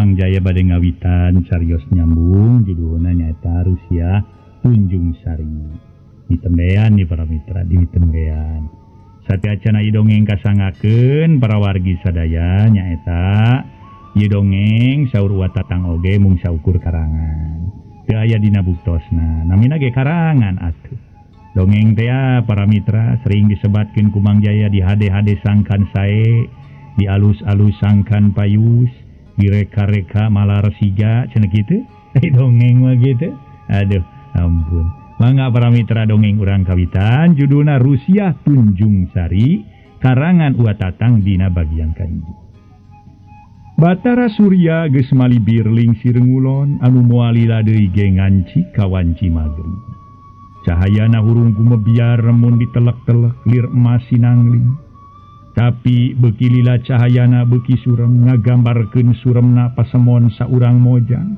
Mang Jaya bade ngawitan carios nyambung judulna nyaeta Rusia Tunjung Sari. Ditembean nih para mitra, ditembean. Sateuacanna ieu dongeng kasangakeun para wargi sadaya nyaeta ieu dongeng saur watatang oge mung saukur karangan. Teu aya dina buktosna, namina ge karangan atuh. Dongeng teh para mitra sering disebatkeun ku Mang Jaya di hade-hade sangkan sae, di alus-alus sangkan payus, direka-reka malar siga cenah kitu. Dongeng mah kitu. Aduh, ampun. Mangga para mitra dongeng urang kawitan judulna Rusia Tunjung Sari, karangan Uwa Tatang dina bagian kahiji. Batara Surya geus malibir lingsir ngulon anu moal lila deui ge nganci kawanci magrib. Cahayana hurung gumebiar remun ditelek-telek lir emas sinangling. Tapi beuki lila cahayana beuki surem ngagambarkeun suremna pasemon saurang mojang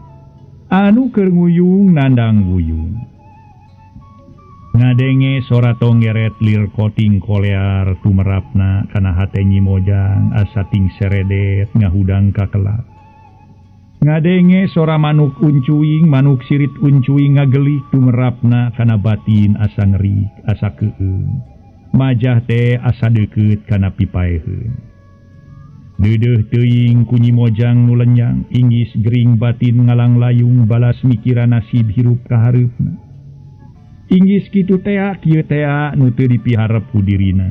anu keur nguyung nandang wuyung. Ngadenge sora tonggeret lir koting kolear tumerapna kana hate Nyi Mojang asa ting seredet ngahudang kakelap. Ngadenge sora manuk uncuing, manuk sirit uncuing ngagelih tumerapna kana batin asa ngeri, asa keung. Majah teh asa deukeut kana pipaeheun. Deudeuh teuing ku Nyi Mojang nu lenyang, inggis gering batin ngalanglayung balas mikiran nasib hirup ka hareupna. Inggis kitu tea kieu tea nu teu dipiharep ku dirina.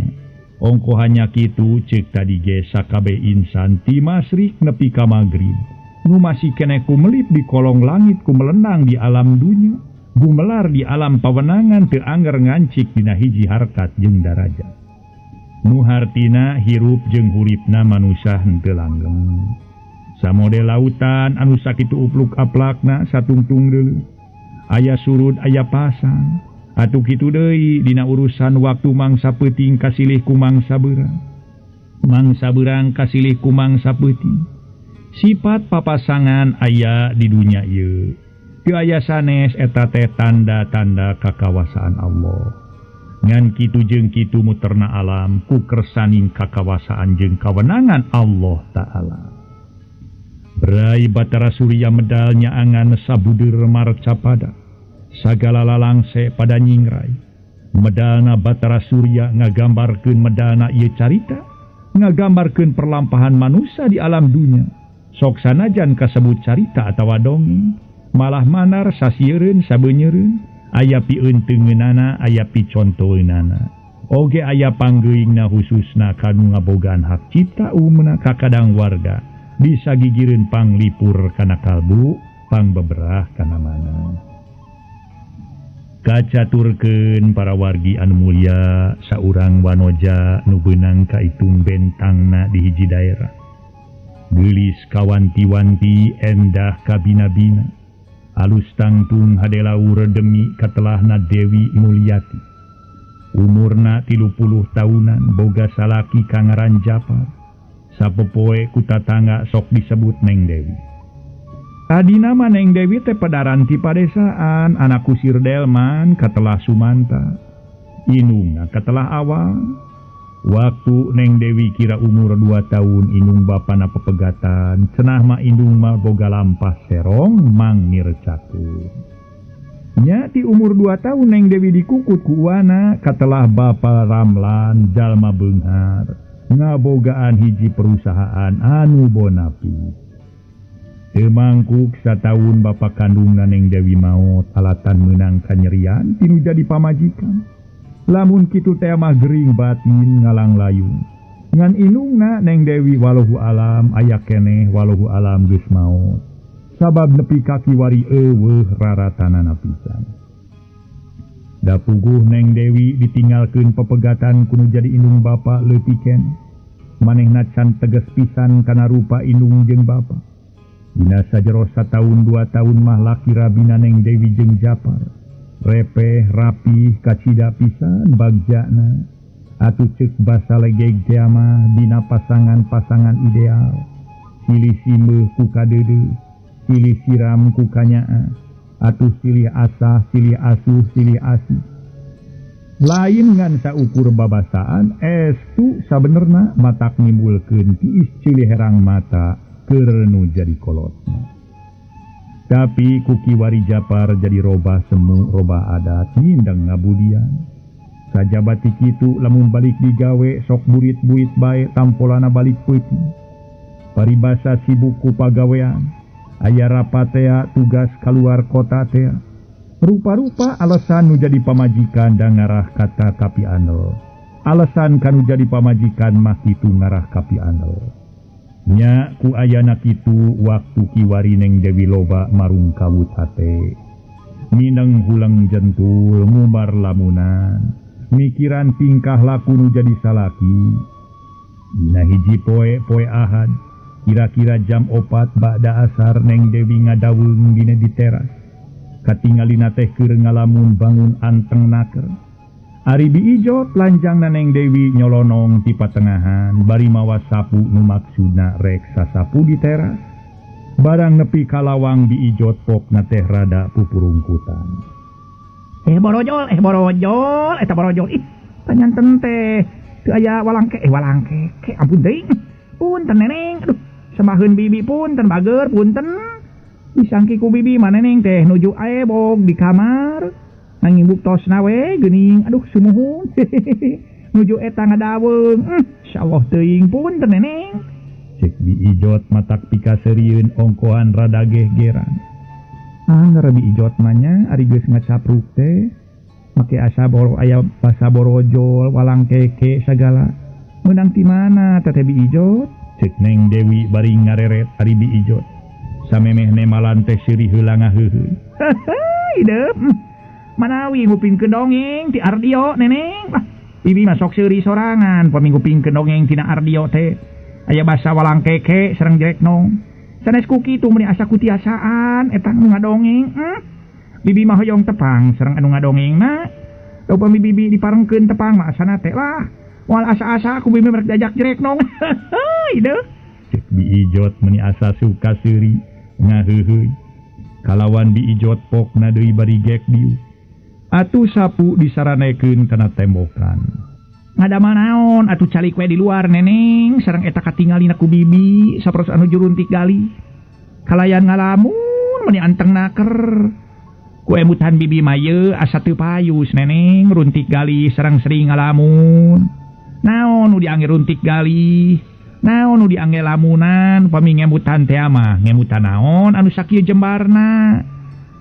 Ongko hanya kitu ceuk tadi ge sakabeh insan ti masrik nepi ka magrib. Nu masih keneh kumelip di kolong langit kumelenang di alam dunya, gumelar di alam pawenangan teu angger ngancik dina hiji harkat jeung darajat. Nu hartina hirup jeung huripna manusia henteu langgeng. Samode lautan anu sakitu upluk aplakna satungtung deuleu. Aya surut aya pasang. Atuh kitu deui dina urusan waktu mangsa peuting kasilih ku mangsa beurang. Mangsa beurang kasilih ku mangsa peuting. Sifat papasangan aya di dunya ieu. Teu aya sanes eta teh tanda-tanda kakawasaan Allah. Ngan kitu jeung kitu muterna alam ku kersaning kakawasaan jeung kawenangan Allah Ta'ala. Brai Batara Surya medal nyaangan sabudeur marcapada. Sagala lalangse pada nyingrai. Medalna Batara Surya ngagambarkeun medalna ieu carita, ngagambarkeun perlampahan manusia di alam dunya. Sok sanajan kasebut carita atawa dongeng, malah manar sasiereun sabeunyereun, aya pieunteuneunana, aya picontoeunana. Oge aya panggeuingna khususna kanu ngabogaan hak cipta umumna kakadang warga. Bisa gigireun panglipur kana kalbu, pangbeberah kana mana. Kacaturkeun para wargi anu mulia saurang wanoja nu beunang kaitung bentangna di hiji daerah. Geulis kawanti-wanti endah kabina-bina. Alus tangtung hadelaur demi katelahna Dewi Mulyati. Umurna 30 tahunan boga salaki kangaran Japar. Sapopoe ku tatangga sok disebut Neng Dewi. Tadina mah Neng Dewi teh pedaran ti padesaan, anak kusir Delman katelah Sumanta. Inungna katelah Awang. Waktu Neng Dewi kira umur 2 tahun inung bapana pepegatan, cenah mah indung mah boga lampah serong mang mircakeun. Nya ti umur 2 tahun Neng Dewi dikukut ku uwana katelah bapa Ramlan jalma beunghar ngabogaan hiji perusahaan anu bonapi. Teu mangkuk sataun bapa kandungna Neng Dewi maot alatan meunang kanyerian tinu jadi pamajikan. Lamun kitu teh mah gering batin ngalanglayung. Ngan inungna Neng Dewi walahu alam aya keneh walahu alam geus maot. Sabab nepi ka kiwari eueuh raratanana pisan. Da puguh Neng Dewi ditinggalkeun pepegatan kudu jadi indung bapa leutik keneh. Manehna can tegas pisan kana rupa indung jeung bapa. Dina sajero sataun 2 tahun mah laki rabina Neng Dewi jeung Japar. Repeh rapih kacida pisan bagjana. Atuh ceuk basa legeg teh mah dina pasangan-pasangan ideal. Silih simeuh ku kadeudeuh, silih siram ku kanyaah. Atuh silih asah, silih asuh, silih asih. Lain ngan saukur babasaan estu sabenerna matak nimbulkeun tiis cilih herang mata keur nu jadi kolotna. Tapi ku kiwari Japar jadi robah semu robah adat nyindang ngabudian. Sajabati kitu lamun balik digawe sok burit-burit bae tampolana balik peuting. Paribasa sibuk ku pagawean, aya rapatea tugas kaluar kota tea. Rupa-rupa alasan nu jadi pamajikan da ngarah kata kapi andel. Alasan kanu jadi pamajikan mah kitu ngarah kapi andel. Nya ku ayana kitu waktu kiwari Neng Dewi loba marung kawut hate. Mineng hulang jentul mubar lamunan. Mikiran tingkah laku nu jadi salaki. Dina hiji poe poe Ahad, kira-kira jam 4 ba'da asar Neng Dewi ngadaweung dina di teras. Katingalina teh keur ngalamun bangun anteng naker. Ari Biijot lanjangna Neng Dewi nyolonong ti patengahan bari mawa sapu nu maksudna rek sasapu di teras. Barang nepi ka lawang Biijot pokna teh rada pupurungkutan. Borojol, borojol, eta borojol. Ih, panyanten teh teu aya walangke, walangke, ampun teuing. Punten neneng, aduh, sembaheun bibi punten bager, punten. Disangki ku bibi mah neneng teh nuju aebog di kamar. Nanging buktosna we geuning, aduh sumuhun. Nuju eta ngadaweung. Insyaallah teuing punten neneng. Cek Biijot matak pikaseurieun ongkohan rada gehgeran. Angger Biijot mah nya ari geus ngacapruk teh make asa boro aya basa borojol walang keke sagala. Meunang ti mana teteh Biijot? Cek Neng Dewi bari ngareret ari Biijot. Samemeh nemalan teh seuri heula ngaheuheuy. Hidup. Manawi ngupingkeun dongeng ti Ardio neneng. Lah, bibi mah sok seuri sorangan pami ngupingkeun dongeng tina Ardio teh. Aya basa walang keke sareng jerek nong. Sanes ku kitu meuni asa kutiasaan eta nu ngadongeng. Bibi mah hoyong tepang sareng anu ngadongeng mah. Da upami bibi diparengkeun tepang mah asana teh lah. Moal asa-asa ku bibi merek diajak jerek nong. Hidup. Cek Biijot meuni asa suka seuri ngaheuheuy. Kalawan Biijot pokna deui bari gek dieu. Atuh sapu disaranekeun kana tembokan. Ngadamel naon atuh calik we di luar neneng sareng eta katingalina ku bibi saperos anu juruntik gali. Kalayan ngalamun meuni anteng naker. Ku emutan bibi mah ye asa teu payus neneng runtik gali sareng sering ngalamun. Naon nu diangge runtik gali? Naon nu diangge lamunan pami ngemutan teh mah ngemutan naon anu sakieu jembarna.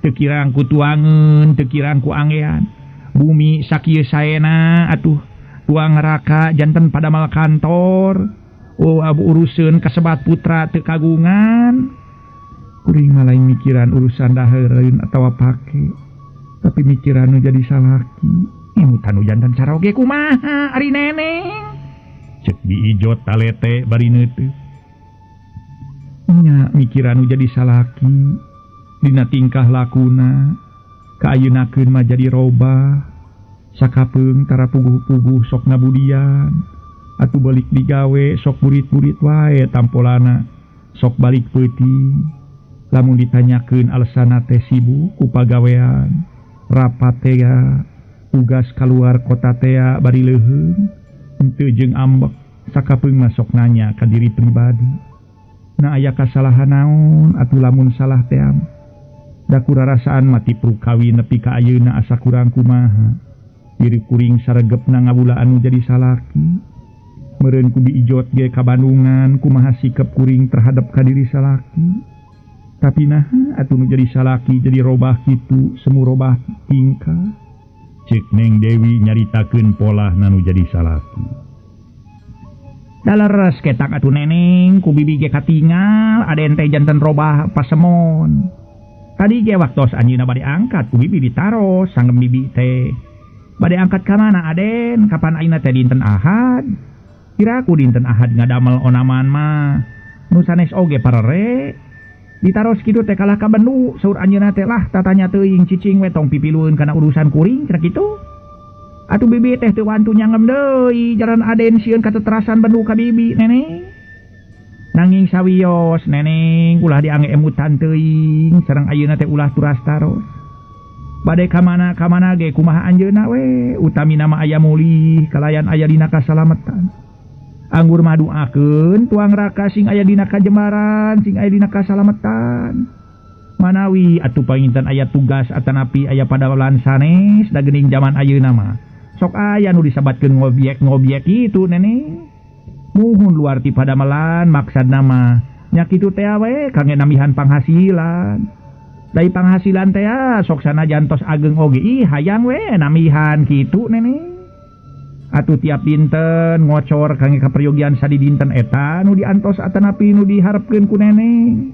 Teu kirang ku tuangeun, teu kirang ku anggean. Bumi sakieu saena atuh tuang raka janten padamal kantor. Oh abu uruseun kasebat putra teu kagungan. Kuring mah lain mikiran urusan dahareun atawa pake. Tapi mikiran nu jadi salaki. Ngemutan nu janten saroge kumaha ari neneng? Cek Biijot talete bari neuteuh. Nya mikiran nu jadi salaki. Dina tingkah lakuna kaayeunakeun mah jadi robah. Sakapeung tara puguh-puguh sok ngabudian. Atuh balik digawe sok burit-burit wae tampolana sok balik peuting. Lamun ditanyakeun alasanna teh sibuk ku pagawean, rapat tea, tugas kaluar kota tea bari leuheung, henteu jeung ambek. Sakapeung mah sok nanya ka diri pribadi. Na aya kasalahan naon atuh lamun salah teh mah. Da kurarasaan mati prukawin nepi ka ayeuna asa kurang kumaha. Diri kuring saregepna ngabulaan nu jadi salaki. Meureun ku Biijot ge ka Bandungan kumaha sikep kuring terhadap ka diri salaki. Tapi naha atuh nu jadi salaki jadi robah kitu semu robah tingkah. Cek Neng Dewi nyaritakeun polah nu jadi salaki. Daleres ketak atuh neneng ku bibi ge katingal aden teh janten robah pasemon. Tadi ge waktos anjeunna bade angkat ku bibi ditaros sanggem bibi teh. Bade angkat ka mana aden? Kapan ayeuna teh dinten Ahad? Kira ku dinten Ahad ngadamel onaman mah. Nu sanes oge parere. Ditaros kitu teh kalah ka bendu saur anjeunna teh lah tatanya teuing cicing we tong pipilueun kana urusan kuring cenah kitu. Atuh bibi teh teu wantu nyanggem deui jaran aden sieun kateterasan bendu ka bibi neneng. Nanging sawios neneng ulah diangge emutan teuing sareng ayeuna teh ulah turas taros. Bade ka mana-kamana ge kumaha anjeunna we utamina mah aya mulih kalayan aya dina kasalametan. Anggur maduakeun tuang raka sing aya dina kajembaran, sing aya dina kasalametan. Manawi atuh panginten aya tugas atanapi aya padamelan sanes da geuning jaman ayeuna mah. Sok aya nu disebatkeun ngobyek-ngobyek kitu neneng. Muhun luar ti padamelan maksudna mah nya kitu teh we kangge namihan panghasilan. Dari panghasilan teh sok sanajan tos ageng oge ih hayang we namihan kitu neneng. Atuh tiap dinten ngocor kangge kaperyogian sadidinten eta nu diantos atanapi nu diharepkeun ku neneng.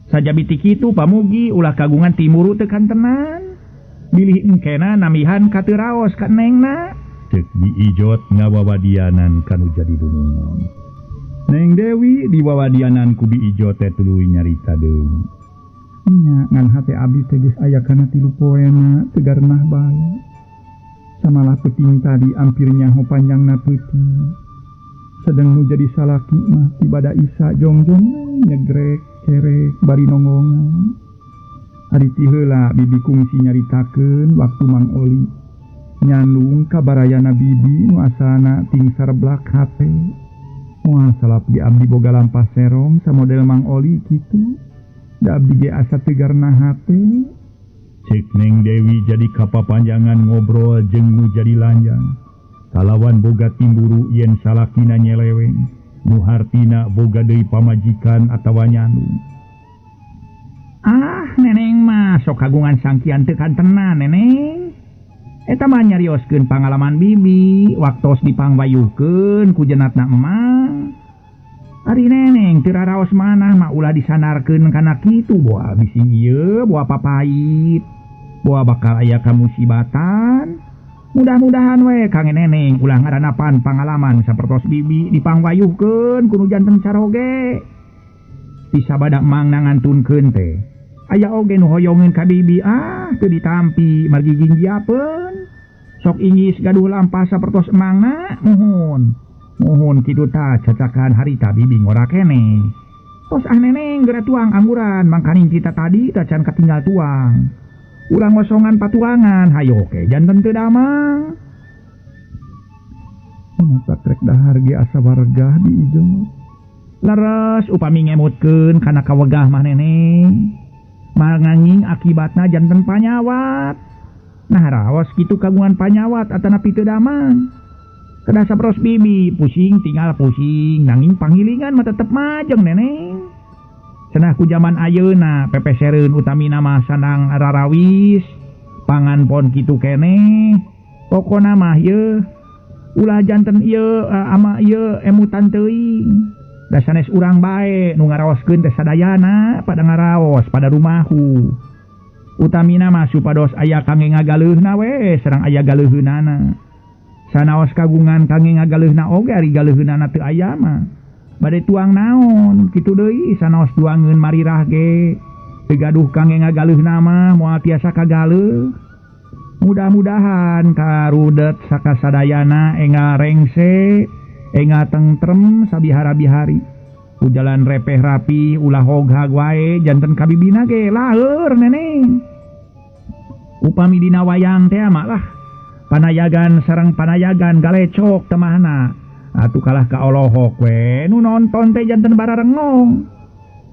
Sajabi ti kitu pamugi ulah kagungan timuru teu kantenan. Bilih engkena namihan ka teu raos ka nengna. Ceuk Bi Ijot ngawawadianan kanu jadi dunungan. Neng Dewi diwawadianan ku Bi Ijot teh tuluy nyarita deui. Nya ngan hate abdi teh geus aya kana 3 poena teu garenah bae. Samalah peuting tadi ampir nyaho panjangna peuting. Sedeng nu jadi salaki mah tibada isa jongjong nyegrek kerek bari nongongan. Ari ti heula bibi kungsi nyaritakeun waktu Mang Oli nyandung ka barayana bibi nu asana ting sareblak hate. Moal salap ge abdi boga lampah serong samodel Mang Oli kitu. Da abdi ge asa teu garna hate. Cek Neng Dewi jadi kapapanjangan ngobrol jeung nu jadi lanjang. Kalawan boga timburu yen salakina nyeleweng, nu hartina boga deui pamajikan atawa nyandung. Ah, neneng mah sok kagungan sangkian teu kantenan neneng. Eta mah nyarioskeun pangalaman bibi waktos dipangwayuhkeun ku jenatna emang. Ari neneng teu raraos manah mah ulah disandarkeun kana kitu boa bisi ieu boa papait. Boa bakal aya kamusibatan. Mudah-mudahan we kang neneng ulah ngaranapan pangalaman sapertos bibi dipangwayuhkeun ku nu janten caroge. Tisabada mang nangantunkeun teh. Aya oge nu hoyongeun ka bibi ah teu ditampi margi ginggiapeun. Sok inggis gaduh lampah sapertos emangna muhun. Muhun kitu ta cacakan harita bibi ngora keneh. Tos ah neneng geura tuang angguran mangkaning kita tadi tacan katinggal tuang. Urang ngosongan patuangan hayo ke janten teu damang. Mata trek dahar ge asa wargah di ijo. Leres upami ngemutkeun kana kawegah mah neneng. Manganging akibatna janten panyawat. Nah raos kitu kagungan panyawat atanapi teu damang. Kedah sapros bibi pusing tinggal pusing nanging panggilingan mah tetep majeng neneng. Cenah ku jaman ayeuna pepesereun utamina mah sanang rarawis pangan pon kitu keneh. Pokona mah yeuh ulah janten ieu ama ieu emutan teuing. Da sanes urang bae nu ngaraoskeun teh sadayana pada ngaraos pada rumahu. Utamina mah supados aya kangge ngagaleuhna we sareng aya galeuheunana. Sanaos kagungan kangge ngagaleuhna oge ari galeuheunana teu aya mah. Bade tuang naon kitu deui sanaos tuangeun marirah ge teu gaduh kangge ngagaleuhna mah moal tiasa kagaleuh. Mudah-mudahan karudet sakasadayana engal rengse engal tentrem sabihara-bihari. Ujalan repeh rapi ulah hoghag wae janten kabibina ge laheur neneng. Upami dina wayang teh mah lah panayagan sareng panayagan galecok temahna. Atuh kalah ka olohok we nu nonton teh janten bararengong.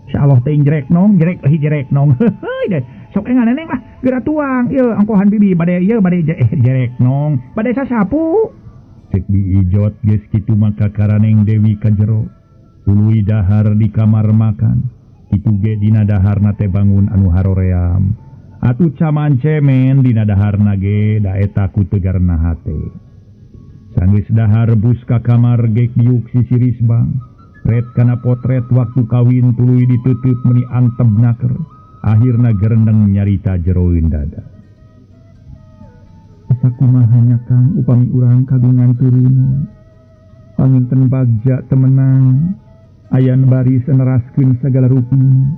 Insyaallah teh jerek nong jerek euy jerek nong. Heuy deh sok engal neneng lah geura tuang ieu angkohan bibi bade ieu bade jerek nong bade sasapu. Cek Bi Ijot geus kitu maka karaneng Dewi ka jero. Tuluy dahar di kamar makan. Kitu ge dina daharna teh bangun anu haroream. Atuh caman cemen dina daharna ge da eta ku teu garena hate. Sanggeus dahar bus ka kamar gek diuk sisi risbang. Ret kana potret waktu kawin tuluy ditutup meni antep naker. Akhirna gerendeng nyarita jeroeun dada. Asa kumaha nya Kang upami urang kagungan turunan. Panginten bagja temenang. Ayan baris neraskeun sagala rupina.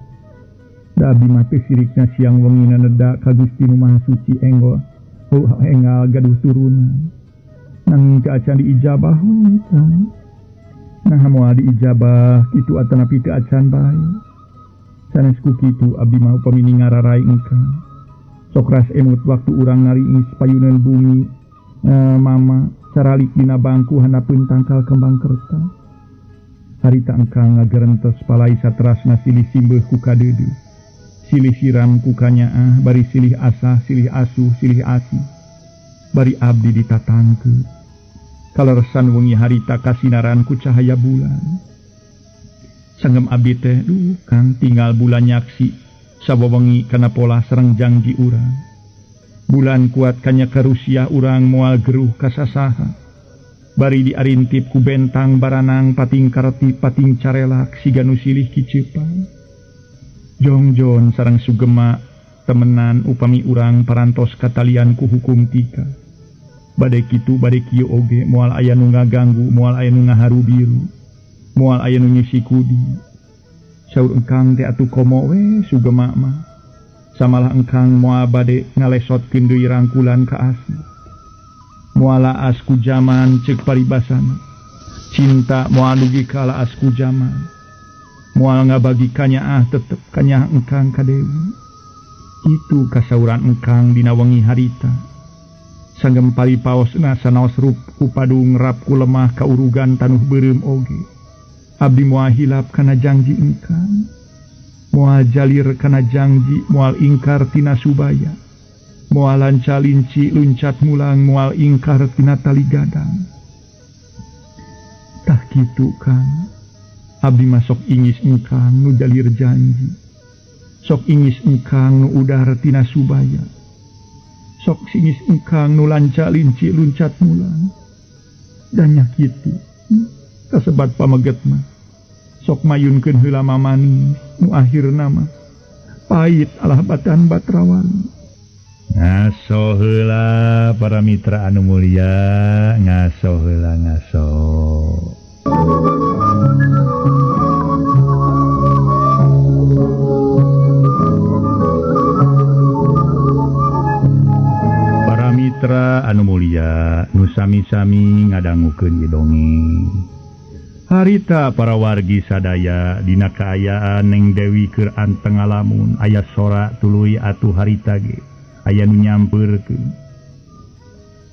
Da abdi mah teu sirikna siang wengina neda ka Gusti Nu Maha Suci enggal engal gaduh turunan. Nanging teu acan diijabah we Kang. Nah moal diijabah kitu atanapi teu acan bae. Sanes ku kitu abdi mah upami ngararai engkang. Sok ras emut waktu urang ngariis payunan bumi mama Caralik dina bangku handapeun tangkal kembang kertas. Harita engkang ngagerentes palai satrasna silih simbeuh ku kadeudeuh. Silih siram ku kanyaah bari silih asah, silih asuh, silih asih. Bari abdi ditatangkeun. Kaleresan wengi harita kasinaran ku cahaya bulan. Sanggem abdi teh duh Kang tinggal bulan nyaksi sawewengi kana pola sareng jangji urang. Bulan kuat kanya karusia urang moal geruh kasasaha. Bari diarintip ku bentang baranang pating kareti pating carelak siga nu silih kiceupan. Jongjon sareng sugema temenan upami urang parantos katalian ku hukum tika. Bade kitu bade kieu oge moal aya nu ngaganggu, moal aya nu ngaharubiru, moal aya nu nyisi kudi. Saur engkang teh atuh komo we sugema mah. Samalah engkang moal bade ngalesotkeun deui rangkulan ka asih. Moal laas ku jaman ceuk paribasana. Cinta moal dugi ka laas ku jaman. Moal ngabagi kanyaah tetep kanyaah engkang ka Dewi. Itu kasauran engkang dina wengi harita. Sanggem paripaosna sanaos rup ku padung rap ku lemah kaurugan tanuh beureum oge. Abdi moal hilap kana jangji engkang. Moal jalir kana jangji, moal ingkar tina subaya. Moal lanca linci luncat mulang, moal ingkar tina tali gadang. Tah kitu Kang. Abdi mah sok ingis engkang nu jalir janji. Sok ingis engkang nu udar tina subaya. Sok singis engkang nu lanca linci luncat mulang. Dan nya kitu kasebat pameget mah. Sok mayunkeun heula mamanis nu akhirna mah pahit alah batan batrawali. Ngaso heula para mitra anu mulia, ngaso heula ngaso. Para mitra anu mulia, nu sami-sami ngadangukeun ieu dongeng. Harita para wargi sadaya dina kaayaan Neng Dewi keur anteng ngalamun aya sora tuluy atuh harita ge aya nu nyampeurkeun.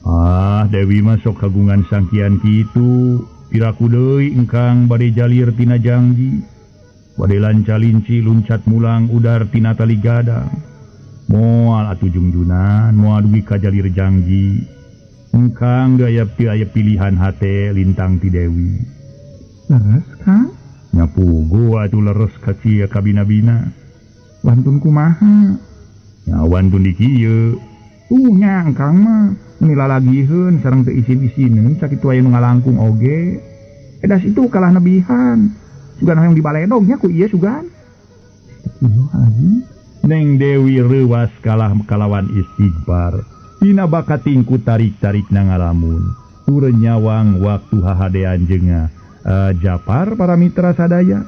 Ah, Dewi mah sok kagungan sangkian kitu, piraku deui engkang bade jalir tina jangji, bade lanca linci luncat mulang udar tina tali gadang. Moal atuh jungjunan, moal dugi ka jalir jangji. Engkang gaya aya pilihan hate lintang ti Dewi. Leres Kang? Nyapugu atuh leres ka cia kabina-bina. Wantun kumaha? Nya wantun di kieu. Nya engkang mah meuni lalagiheun sareng teu isin-isineun sakitu aya nu ngalangkung oge. Edas itu kalah nebihan. Sugan hoyong dibaledog nya ku ieu sugan. Astagfirullahaladzim. Neng Dewi reuwas kalah kalawan istighfar. Dina bakating ku tarik-tarik na ngalamun. Tur nyawang waktu hahadean jengah. Japar para mitra sadaya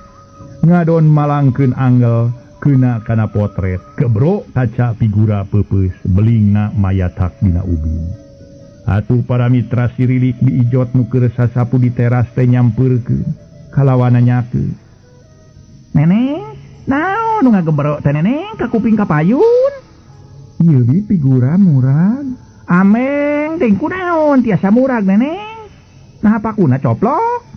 ngadon malangkeun angel kena kana potret kebro kaca figura peupeus belingna mayatak dina ubin. Atuh para mitra sirilik diijot nu keur sasapu di teras teh nyampeurkeun kalawan nanyakeun, "Neneng, naon nu ngagebro teh neneng ka kuping ka payun?" "Ieu bi figura murag." "Ameng, teh kunaon tiasa murag neneng? Nah pakuna coplok?"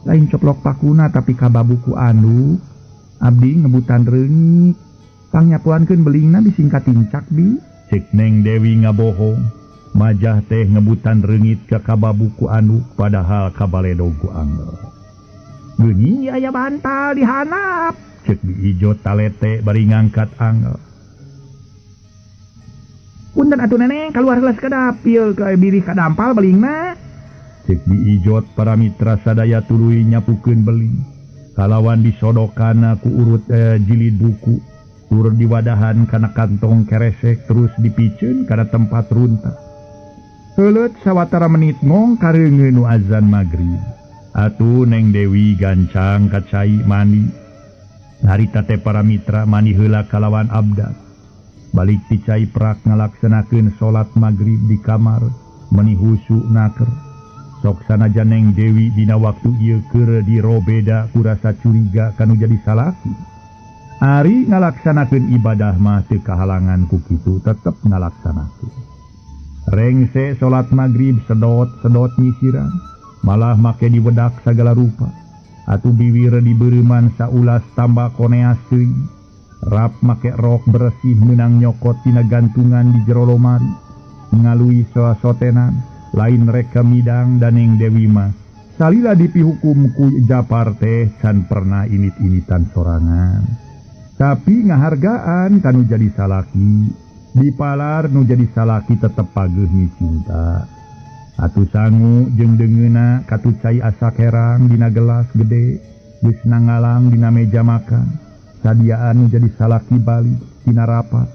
Lain coplok pakuna tapi kababuku anu abdi ngebutan reungit pangnyapuankeun belingna disingkat tincak bi. Cek Neng Dewi ngabohong, majah teh ngebutan reungit ka kababuku anu padahal kabaledog ku angel. Geuni aya bantal di handap. Cek Bi Ijot talete bari ngangkat angel. Punten atuh neneng kaluar heula sakedap ieu ka birih kadampal belingna. Cek Bi Ijot para mitra sadaya tuluy nyapukeun beling. Kalawan disodokana ku urut jilid buku, tur diwadahan kana kantong keresek terus dipiceun kana tempat runtah. Heuleut sawatara menit ngong kareungeun nu azan magrib. Atuh Neng Dewi gancang ka cai mandi. Harita teh para mitra mandi heula kalawan abdas. Balik ti cai prak ngalaksanakeun salat magrib di kamar meuni husu naker. Sok sanajan Neng Dewi dina waktu ieu keur dirobeda ku rasa curiga kanu jadi salaki. Ari ngalaksanakeun ibadah mah teu kahalangan ku kitu tetep ngalaksanakeun. Rengse salat magrib sedot-sedot nyisiran, malah make diwedak sagala rupa. Atuh biwir dibeureman saulas tambah koneas teuing. Rap make rok bersih meunang nyokot tina gantungan di jero lomari. Ngalui soasotenan, lain reka midang daneng Dewi mah. Salila dipihukum ku Japar teh can pernah init-initan sorangan. Tapi ngahargaan kanu jadi salaki. Dipalar nu jadi salaki tetep pageuh cinta. Atuh sangu jeung deungeuna katuh cai asak herang dina gelas gede, geus nangalang dina meja makan. Sadiaan nu jadi salaki balik tina rapat.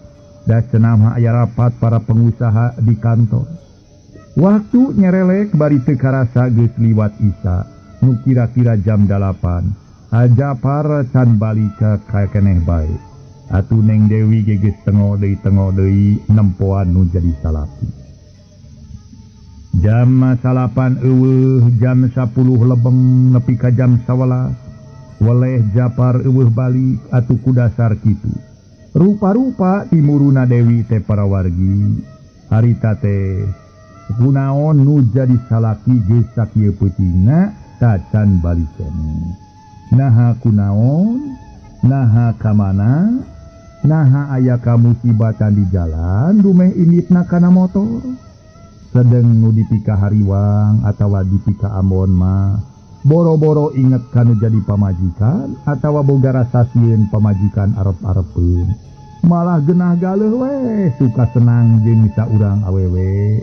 Da cenah mah aya rapat para pengusaha di kantor. Waktu nyerelek bari teu karasa geus liwat isa, nu kira-kira jam 8. Japar can balik ka keneh bae. Atuh Neng Dewi ge geus tengo deui nempoan nu jadi salaki. Jam 9 eueuh, jam 10 lebeng nepi ka jam 11. Weleh Japar eueuh balik atuh ku dasar kitu. Rupa-rupa timuruna Dewi teh para wargi. Harita teh kunaon nu jadi salaki geus sakieu peutingna tacan balik keneh. Naha kunaon, naha kamana, naha aya kamusibatan di jalan dumeh inditna kana motor. Sedeng nu dipika hariwang atawa dipika ambon mah boro-boro inget kanu jadi pamajikan atawa boga rasa sieun pamajikan arep-arepeun. Malah genah galeuh we suka senang jeung saurang awewe.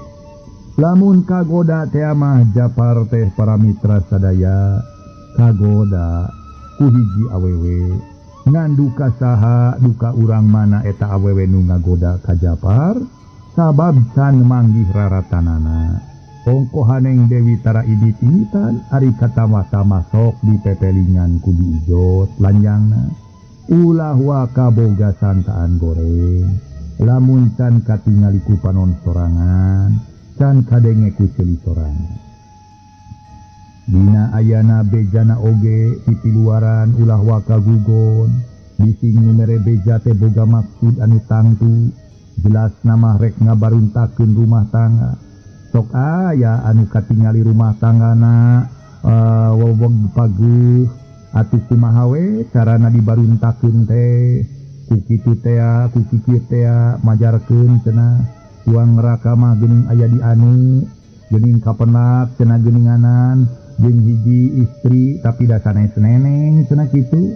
Lamun kagoda teh mah Japar teh para mitra sadaya kagoda ku hiji awewe. Ngan duka saha duka urang mana eta awewe nu ngagoda ka Japar sabab can manggih raratanana. Ongkohaneng Dewi tara idit-iditan ari katama-tama sok dipepelingan ku biijot lanjangna. Ulah waka boga sangkaan goreng. Lamun can katingali ku panon sorangan, can kadenge ku ceuli sorangan. Dina ayana bejana oge pipiluaran ulah waka gugon. Bising nu mere beja teh boga maksud anu tangtu. Jelas nama rek ngabaruntakeun rumah tangga. Sok aya anu katingali rumah tanggana weweg pageuh atuh kumaha we carana dibaruntakeun teh. Ku kitu tea, ku kikieu tea majarkeun cenah. Tuang neraka mah geuning aya di anu, geuning kapenak cenah geuninganan jeung hiji istri tapi da sanes neneng cenah kitu.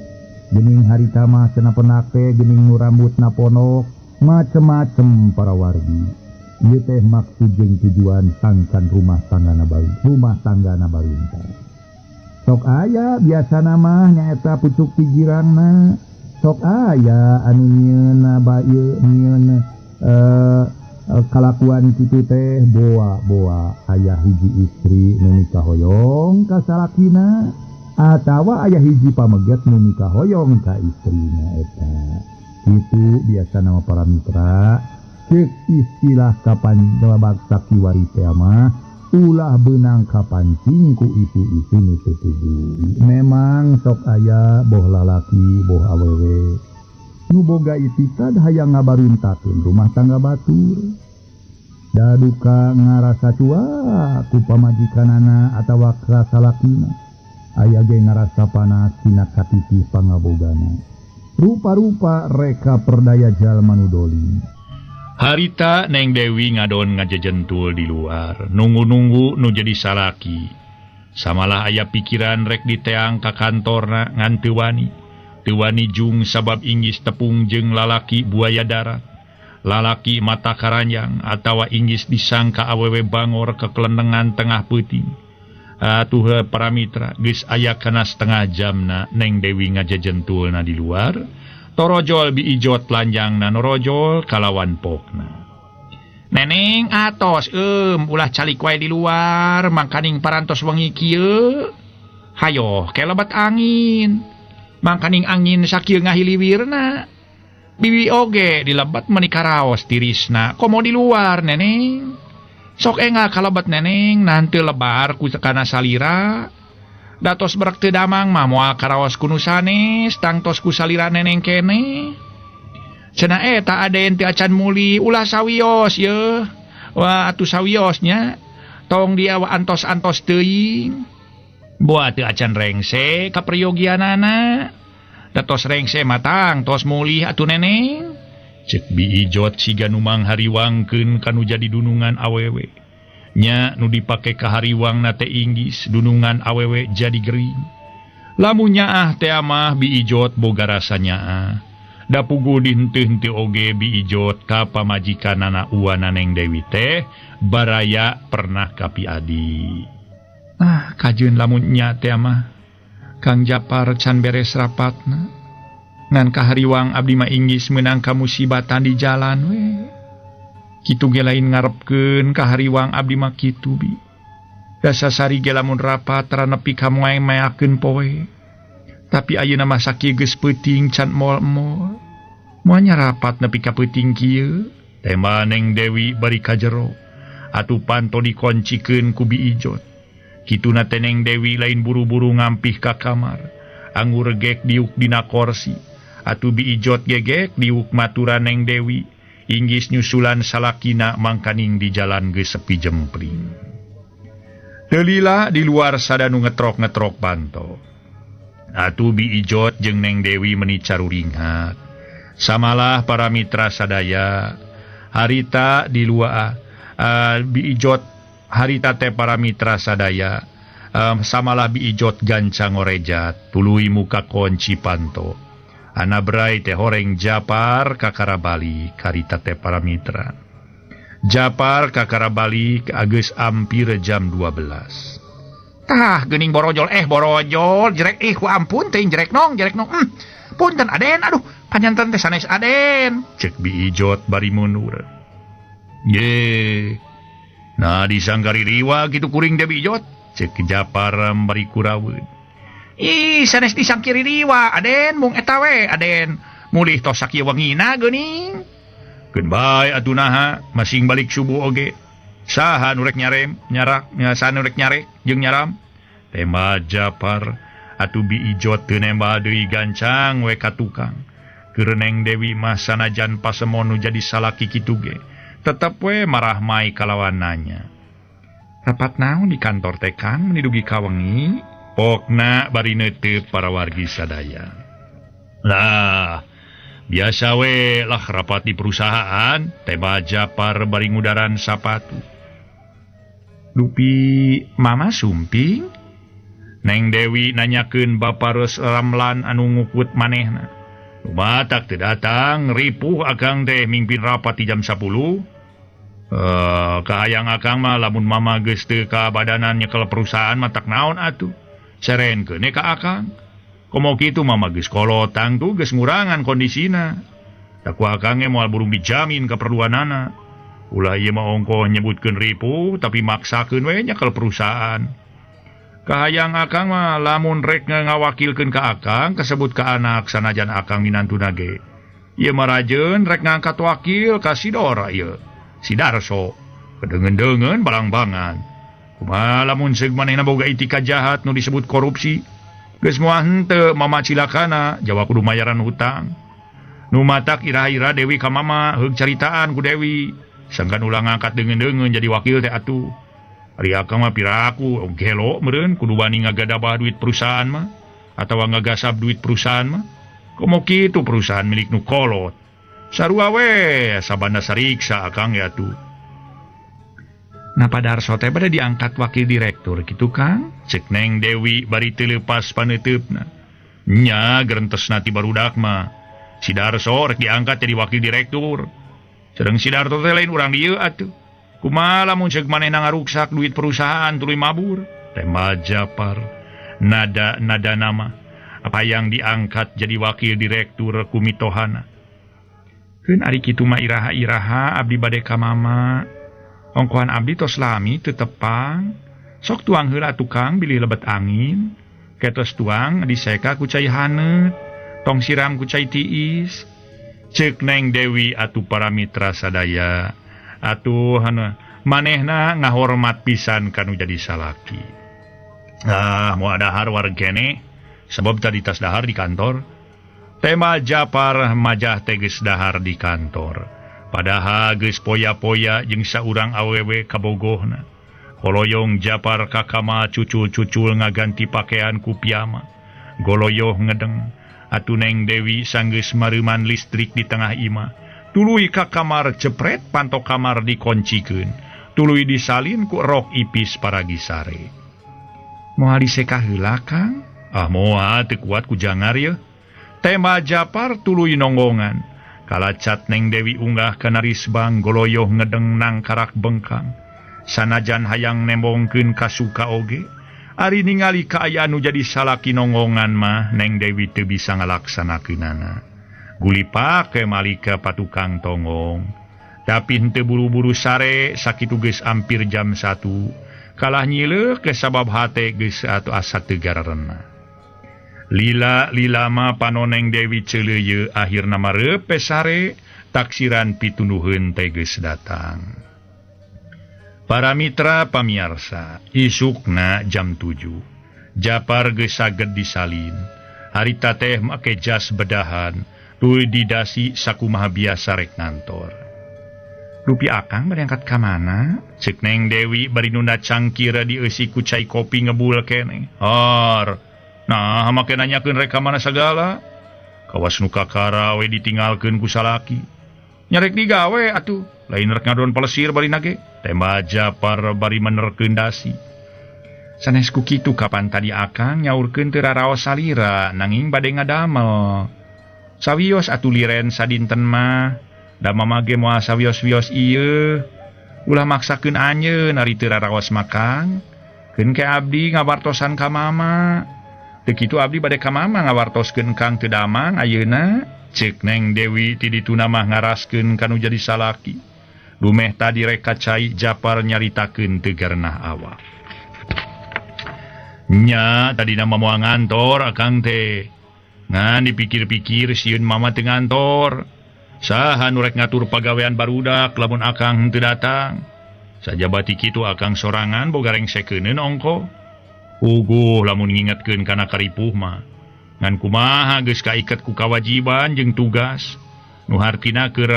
Geuning harita mah cenah penak teh geuning nu rambutna ponok, macem-macem para wargi. Ieu teh maksud jeung tujuan sangkan rumah tanggana baru, rumah tanggana barunta. Sok aya biasana mah nyaeta pucuk pikiranna. Sok aya anu nyieunna bae nyieun kalakuan kitu teh boa-boa aya hiji istri nu mikahoyong ka salakina atawa aya hiji pameget nu mikahoyong ka istrina eta. Kitu biasana mah para mitra. Ceuk istilah kapan baksa kiwari teh mah ulah beunang kapancing ku isu-isu nu teu tuju. Memang sok aya boh lalaki boh awewe nu boga itikad hayang ngabaruntakeun rumah tangga batur. Da duka ngarasa cuak ku pamajikanana atawa ka salakina. Aya ge ngarasa panas tina katitih pangabogana. Rupa-rupa reka perdaya jalma nu dolim. Harita Neng Dewi ngadon ngajejentul di luar, nunggu-nunggu nu jadi salaki. Samalah aya pikiran rek diteang ka kantorna ngan teu wani. Teu wani jung sabab inggis tepung jeung lalaki buaya darat. Lalaki mata karanjang atawa inggis disangka awewe bangor kekelenengan tengah peuting. Atuh para mitra geus aya kana setengah jamna Neng Dewi ngajejentulna di luar. Torojol biijot lanjangna norojol kalawan pokna. Neneng atos ulah calik wae di luar mangkaning parantos wengi kieu. Hayoh kelebat angin. Mangkaning angin sakieu ngahiliwirna. Bibi oge dilebat meuni karaos tirisna. Komo di luar neneng. Sok engal kalebat neneng nanti lebar ku kana salira. Datos berek teu damang mah moal karaos ku nu sanes tangtos ku salira neneng keneh. Cenah eta aden teu acan muli ulah sawios yeuh. Wah atuh sawiosnya tong dia wa antos-antos teuing. Boa teu acan rengse kaperyogianana. Da tos rengse matang tos mulih atuh neneng. Cek Bi Ijot siga nu manghariwangkeun kanu jadi dunungan awewe. Nya nu dipake kahariwangna teh inggis dunungan awewe jadi gering. Lamun nyaah teh mah Bi Ijot boga rasa nyaah. Da puguh dihenteu-henteu oge Bi Ijot ka pamajikanana uwana Neng Dewi teh baraya pernah ka Piadi. Ah kajeun lamun nya teh mah Kang Japar can beres rapatna. Ngan kahariwang abdi mah inggis meunang kamusibatan di jalan we. Kitu ge lain ngarepkeun kahariwang abdi mah kitu bi. Dasa sari ge lamun rapat tara nepi ka moe-maeakeun poe. Tapi ayeuna mah sakieu geus peuting can moal-moal. Moal nya rapat nepi ka peuting kieu. Tema Neng Dewi bari kajero. Atuh panto dikoncikeun ku Bi Ijot. Kituna teh Neng Dewi lain buru-buru ngampih ka kamar. Anggur gek diuk dina korsi. Atuh Bi Ijot gegek diuk maturan Neng Dewi. Inggis nyusulan salakina mangkaning di jalan geus sepi jempling. Teu lila di luar sadanu ngetrok-ngetrok panto. Atuh Bi Ijot jeung Neng Dewi meni caruringhat. Samalah para mitra sadaya. Harita di luar Bi Ijot harita teh para mitra sadaya. Samalah Bi Ijot gancang ngorejat tuluy muka kunci panto. Anabrai teh horeng Japar kakara balik harita teh para mitra. Japar kakara balik ageus ampir jam 12. Tah geuning borojol borojol jerek ih ku ampun teuing jerek nong. Punten Aden aduh panyanten teh sanes Aden. Cek Bi Ijot bari mundur. Ye. Nah disanggari riwa kitu kuring teh Bi Ijot. Cek Japar bari kuraweun. Ih sanes disangkiri riwa Aden mung eta we Aden. Mulih tos sakieu wengina geuning. Keun bae atuh naha masing balik subuh oge. Saha nu rek nyarem nyarak nya saha nu rek nyarek jeung nyaram. Tema Japar atuh Bi Ijot teu nembah deui gancang we ka tukang. Keur Neng Dewi mah sanajan pasemon nu jadi salaki kitu ge tetep we marah mai kalawan nanya. Rapat naon di kantor teh Kang meni dugi ka wengi? Pokna bari neuteup para wargi sadaya. Lah, biasa we lah rapat di perusahaan, tema Japar bari ngudaran sapatu. Dupi mama sumping? Neng Dewi nanyakeun Bapa Ros Ramlan anu ngukut manehna. Batak teu datang, ripuh akang teh mimpin rapat di jam 10. Kahayang akang mah lamun mama geus teu ka badanan nyekel perusahaan matak naon atuh. Serenkeun ka akang. Komo kitu mama geus kolotang tuh geus ngurangan kondisina. Da ku akang ge moal burung dijamin keperluanana. Ulah ieu mah ongkoh nyebutkeun ripuh tapi maksakeun we nyekel perusahaan. Kahayang akang mah lamun rek ngawakilkeun ka akang kasebut ka anak sanajan akang minantuna ge. Ieu mah rajeun rek ngangkat wakil ka si Dora ieu. Si Darso kedengen-dengen barang-bangan. Kumaha lamun seug manehna boga itikad jahat nu disebut korupsi. Geus moal henteu mama cilakana jawa kudu mayaran hutang. Nu matak iraha-ira Dewi ka mama heug caritaan ku Dewi. Sangkan ulah ngangkat deungeun-deungeun jadi wakil teh atuh. Ari akang mah piraku gelo meureun kudu wani ngagadabah duit perusahaan mah atawa ngagasab duit perusahaan mah. Komo kitu perusahaan milik nu kolot. Sarua we sabanda sariksa akang ya atuh. Napa Darso teh bade diangkat wakil direktur kitu Kang? Cek Neng Dewi bari teu leupas paneuteup-na. Nya gerentesna ti barudak mah. Si Darso rek diangkat jadi wakil direktur. Sareng si Darso teh lain urang dieu atuh. Kumaha lamun ceuk manehna ngaruksak duit perusahaan tuluy mabur. Tema Japar nada-nada nama apa yang diangkat jadi wakil direktur ku mitohana. Keun ari kitu mah iraha-iraha abdi bade ka mama. Ongkohan abdi tos lami teu tepang. Sok tuang heula tukang bilih lebet angin. Ketos tuang diseka ku cai haneut, tong siram ku cai tiis. Ceuk Neng Dewi atuh para mitra sadaya. Atuh manehna ngahormat pisan kanu jadi salaki. Ah, moal dahar wareg keneh sebab tadi tas dahar di kantor. Tema Japar majah teh geus dahar di kantor. Padahal geus poya-poya jeung saurang awewe kabogohna. Holoyong Japar ka kamar cucul-cucul ngaganti pakaian ku piyama. Goloyoh ngedeng. Atuh Neng Dewi sanggeus mareuman listrik di tengah imah. Tuluy ka kamar cepret panto kamar dikoncikeun. Tuluy disalin ku rok ipis paragi sare. Moal disekah heula Kang? Ah moal teu kuat ku jangar yeuh. Tema Japar tuluy nonggongan. Kalacat Neng Dewi unggah kana risbang goloyoh ngedeng nangkarak bengkang. Sanajan hayang nembongkeun kasuka oge, ari ningali kaayaan nu jadi salaki nonggongan mah Neng Dewi teu bisa ngalaksanakeunana. Gulipak ke malika patukang tonggong. Tapi henteu buru-buru sare sakitu geus ampir jam 1. Kalah nyileuh ke sabab hate geus atuh asa teu gararena. Lila lilama panoneng Dewi ceuleuyeut akhirna mareupe sare taksiran pitunuheun teh geus datang. Para mitra pamiarsa, isukna jam 7. Japar geus saged disalin. Harita teh make jas bedahan, tuluy didasi sakumaha biasa rek ngantor. Rupi akang bari angkat ka mana? Ceuk Neng Dewi bari nunda cangkir dieusi ku cai kopi ngebul keneh. Har. Nah, make nanyakeun rek ka mana sagala. Kawas nu kakara we ditinggalkeun ku salaki. Nyarek digawe atuh, lain rek ngadon pelesir bari nage. Tema Japar bari menerkeun dasi. Sanes ku kitu kapan tadi akang nyaurkeun teu raraos salira nanging bade ngadamel. Sawios atuh liren sadinten mah. Da mama ge moal sawios-wios ieu. Ulah maksakeun anjeun ari teu raraos makang. Keun ke abdi ngawartosan ka mama. Teu kitu abdi bade ka mama ngawartoskeun kang teu damang ayeuna. Ceuk Neng Dewi ti dituna mah ngaraskeun kanu jadi salaki. Dumeh tadi rek kacai Japar nyaritakeun teu garenah awak. Nya tadina mah moal ngantor akang teh. Ngan dipikir-pikir sieun mama teu ngantor. Saha nu rek ngatur pagawean barudak lamun akang henteu datang. Sajabati kitu akang sorangan boga rengsekeuneun ongko. Uguh lamun ngingetkeun kana karipuh mah. Ngan kumaha geus kaiket ku kawajiban jeung tugas. Nu hartina keur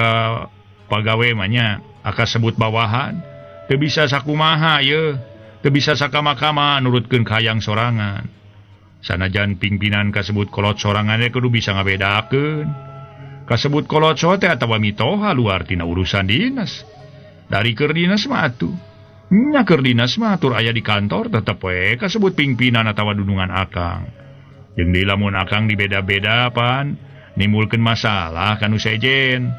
pagawe mah nya akasebut bawahan. Teu bisa sakumaha yeuh, teu bisa sakama-kama nurutkeun kahayang sorangan. Sanajan pimpinan kasebut kolot sorangan ge kudu bisa ngabedakeun. Kasebut kolot teh atawa mitoha luar tina urusan dinas. Dari keur dinas mah atuh. Nya keur dinas mah atur aya di kantor tetep we kasebut pimpinan atawa dunungan akang. Jeung deui lamun akang dibeda-beda pan nimbulkeun masalah kanu sejen.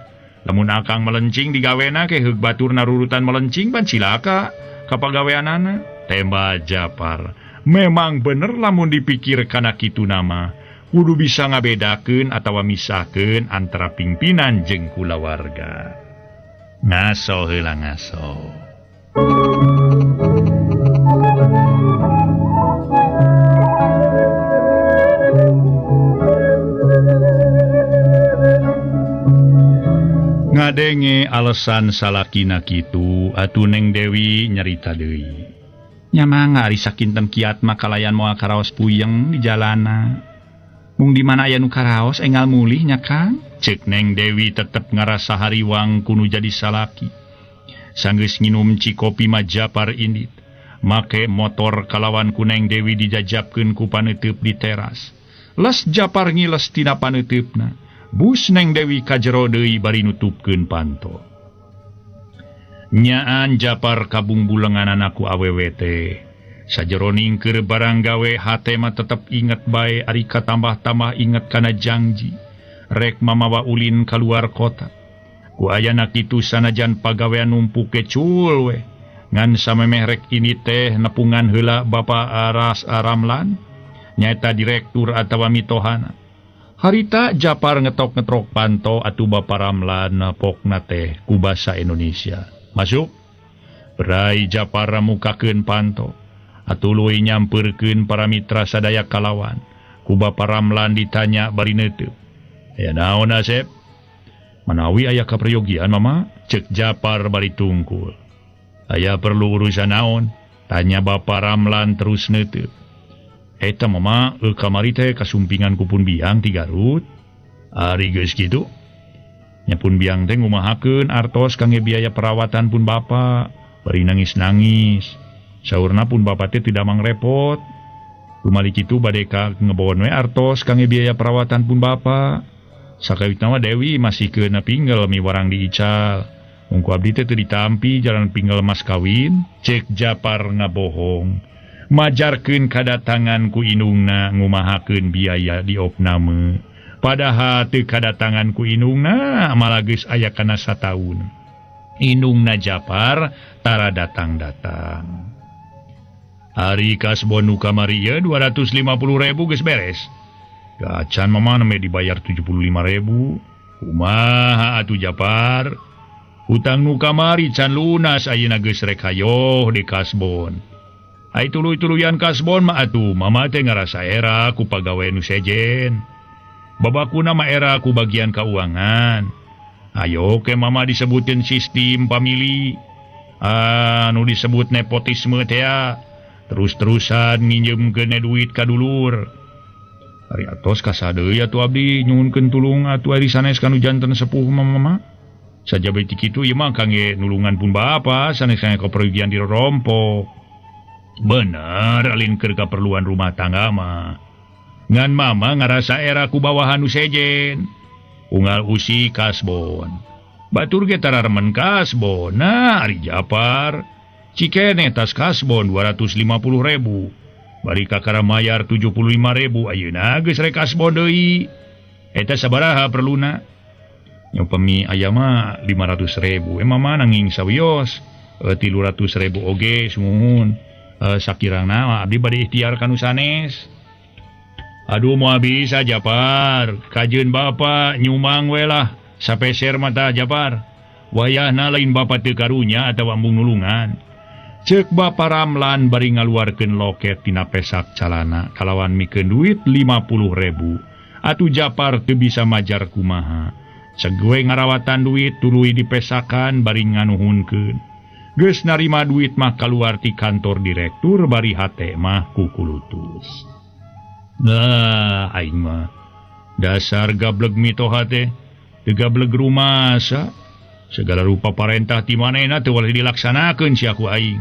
Lamun akang melencing digawena ke heug batur narurutan melencing pan cilaka ka pagaweanana. Temba Japar. Memang bener lamun dipikir kana kitu nama. Kudu bisa ngabedakeun atawa misahkeun antara pimpinan jeung kulawarga. Ngaso heula ngaso. Ngadenge alasan salakina kitu atuh Neng Dewi nyarita deui. Nya mangga ari sakinten kiat mah kalayan moal karaos puyeng di jalana. Mung di mana aya nu karaos enggal mulih nya Kang? Ceuk Neng Dewi tetep ngarasa hariwang kunu jadi salaki. Sanggeus nginum cikopi mah Japar indit. Make motor kalawan ku Neng Dewi dijajabkeun ku paneuteub di teras. Les Japar ngiles tina paneuteubna. Bus Neng Dewi kajero deui bari nutupkeun panto. Nyaan Japar kabungbulenganana ku awewe teh. Sajeroning keur barang gawe hate mah tetep inget bae ari katambah-tambah inget kana jangji. Rek mamawa ulin kaluar kota. Ku ayana kitu sanajan pagawean numpuk kecul we. Ngan samemeh rek ini teh nepungan heula Bapa Aras Aramlan nyaeta direktur atawa mitohana. Harita Japar ngetok-ngetrok panto atuh Bapa Ramlan pokna teh ku basa Indonesia. Masuk. Berai Japar mukakeun panto. Atuh leuwih nyampeurkeun para mitra sadaya kalawan. Ku Bapa Ramlan ditanya bari neuteub. Aya naon Asep? Manawi aya kaperyogian mama? Ceuk Japar bari tungkul. Aya perlu urusan naon? Tanya Bapa Ramlan terus neuteub. Eta mama kamari teh kasumpingan ku pun biang ti Garut. Ari geus kitu. Nya pun biang teh ngumahakeun artos kangge biaya perawatan pun bapa, bari nangis-nangis. Saurna pun bapa teh tidak mangrepot. Kumali kitu bade ka ngebon we artos kangge biaya perawatan pun bapa. Sakawitna mah Dewi masih keuna pinggel miwarang diical. Mungku abdi teh teu ditampi jalan pinggel mas kawin, cek Japar ngabohong. Majarkeun kadatangan ku indungna ngumahakeun biaya diopname. Padahal teu kadatangan ku indungna malah geus aya kana sataun. Indungna Japar tara datang-datang. Ari kasbon nu kamari ieu 250.000 geus beres. Gacan mama nembe dibayar 75.000. Kumaha atuh Japar? Hutang nu kamari can lunas ayeuna geus rek hayoh di kasbon. Ai tuluy-tuluyan kasbon mah atuh mama teh ngarasa era ku pagawe nu sejen. Babakuna mah era ku bagian keuangan. Ayo ke mama disebutin sistem pamili. Anu disebut nepotisme teh terus-terusan nginjemkeun duit ka dulur. Ari atos kasadeui atuh abdi nyuhunkeun tulung atuh ari sanes kanu janten sepuh mama. Saja beuti kitu ieu mah kangge nulungan pun bapa sanes kangge kapergian dirorompok. Bener alin keur kaperluan rumah tangga mah. Ngan mama ngarasa era ku bawahan nu sejen. Unggal usi kasbon. Batur ge tararemen kasbon. Nah ari Japar cikene tas kasbon 250.000. Bari kakara mayar 75.000 ayeuna geus rek kasbon deui. Eta sabaraha perluna? Nyupemi aya mah 500.000. Mama nanging sawios 300.000 oge sumuhun. Sakirangna abdi bade ikhtiar kanu sanes. Aduh moal bisa Japar, kajeun bapa nyumang we lah sapeser mata Japar. Wayahna lain bapa teu karunya atawa embung nulungan. Ceuk Bapa Ramlan bari ngaluarkeun loket tina pesak calana kalawan mikeun duit 50.000. Atuh Japar teu bisa majar kumaha. Segue ngarawatan duit tuluy dipesakan bari nganuhunkeun. Geus narima duit mah kaluar ti kantor direktur bari hate mah kukulutus. Nah, aing mah dasar gableg mitoha teh, teu gableg rumasa. Segala rupa parentah ti manehna teu boleh dilaksanakeun sia ku aing.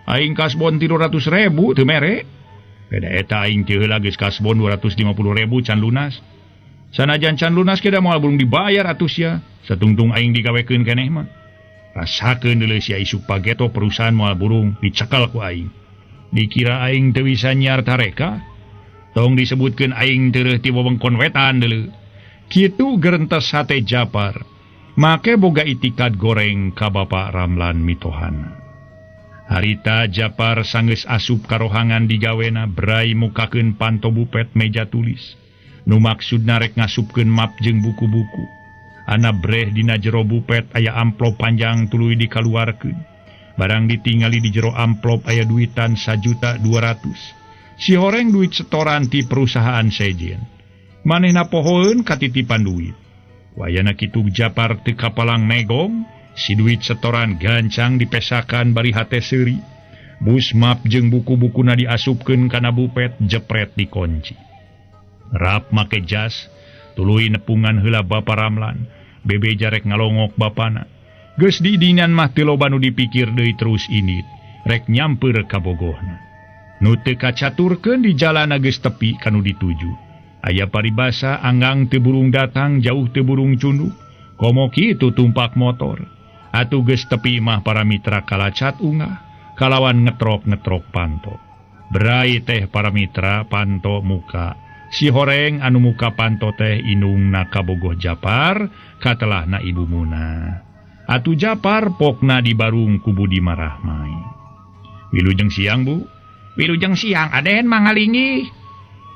Aing kasbon 300.000 teu mere. Beda eta aing teu heula geus kasbon 250.000 can lunas. Sanajan can lunas ke da moal burung dibayar atuh sia. Satungtung aing digawekeun keneh mah. Rasakeun deuleu sia isuk pageto perusahaan moal burung dicekal ku aing. Dikira aing teu bisa nyiar tareka. Tong disebutkeun aing tereuh ti wewengkon wetan deuleu. Kitu gerentes hate Japar. Make boga itikad goreng ka Bapak Ramlan mitohana. Harita Japar sanggeus asup karohangan digawena brai mukakeun panto bupet meja tulis. Nu maksudna rek ngasupkeun map jeung buku-buku. Ana breh dina jero bupet aya amplop panjang tuluy dikaluarkeun. Barang ditingali di jero amplop aya duitan 1.200.000. Si horeng duit setoran ti perusahaan sejen. Manehna pohoeun katitipan duit. Wayana kitu Japar teu kapalang negong, si duit setoran gancang dipesakan bari hate seuri. Bus map jeung buku-bukuna diasupkeun kana bupet jepret dikunci. Rap make jas, tuluy nepungan heula Bapa Ramlan. Bebe jarek ngalongok bapana. Geus diidinan mah teu loba nu dipikir deui terus indit. Rek nyamper ka bogohna. Nu teu kacaturkeun di jalana geus tepi kanu dituju. Aya paribasa anggang teu burung datang jauh teu burung cunduk. Komo kitu tumpak motor. Atuh geus tepi mah para mitra kalacat ungah kalawan ngetrok-ngetrok panto. Berai teh para mitra panto muka. Si horeng anu muka panto teh indungna kabogoh Japar katelahna Ibu Muna. Atuh Japar pokna di barung ku Budi Marahmai. Wilujeng siang Bu. Wilujeng siang aden mangalingi.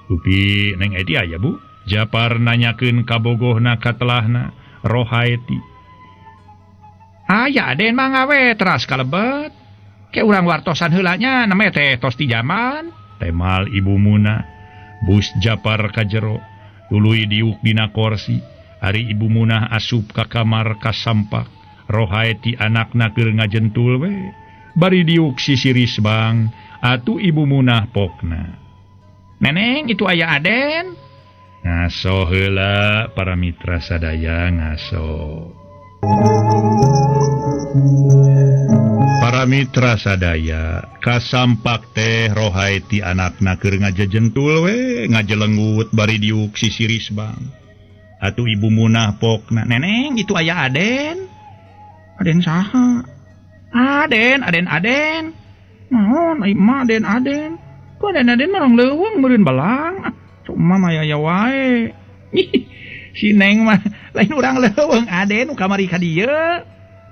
Dupi Neng Eti aya Bu. Japar nanyakeun kabogohna katelahna Rohaeti. Aya aden mangawe teras kalebet. Ke urang wartosan heula nya name teh tos ti jaman. Temal Ibu Muna. Bus Japar ka jero tuluy diuk dina korsi. Ari Ibu Munah asup ka kamar kasampak. Rohaeti anakna keur ngajentul we. Bari diuk sisiris bang. Atuh Ibu Munah pokna. Neneng itu aya aden. Ngaso heula para mitra sadaya ngaso. Para mitra sadaya kasampak teh Rohaeti anakna keur ngajejentul we ngajelenggut bari diuk sisiris bang. Atuh ibu Munah pokna, neneng itu aya Aden. Aden saha? Aden, Aden, Aden. Naon ai mah Aden, Aden. Ku Aden Aden mah rong leuweung meureun belang. Cuma mah aya wae. Si Neng mah lain urang leuweung Aden nu kamari ka dieu.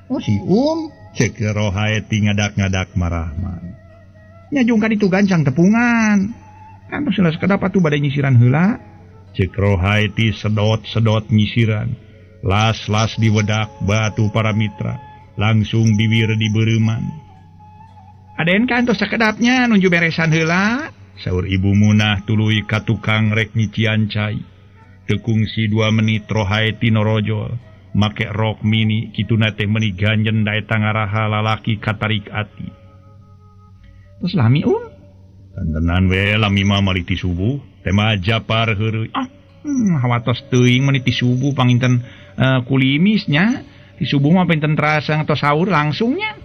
Oh si cek Rohaeti ngadak-ngadak marahman. Nya jung ka ditu gancang tepungan. Kan tos sakedap atuh bade nyisiran heula. Cek Rohaeti sedot-sedot nyisiran. Las-las diwedak batu para mitra. Langsung bibir dibereuman. Aden kan tos sakedapnya nunju beresan heula. Saur Ibu Munah tuluy ka tukang rek nyician cai. Teu kungsi 2 menit Rohaeti norojol. Make rok mini kituna teh meuni ganjen da eta ngaraha lalaki katarik ati. Terus lami Kantenan we lami mah mali ti subuh. Tema Japar heureuy. Ah, hawatos teuing meuni ti subuh panginten kulimisnya. Ti subuh mah panginten terasa tos sahur langsungnya.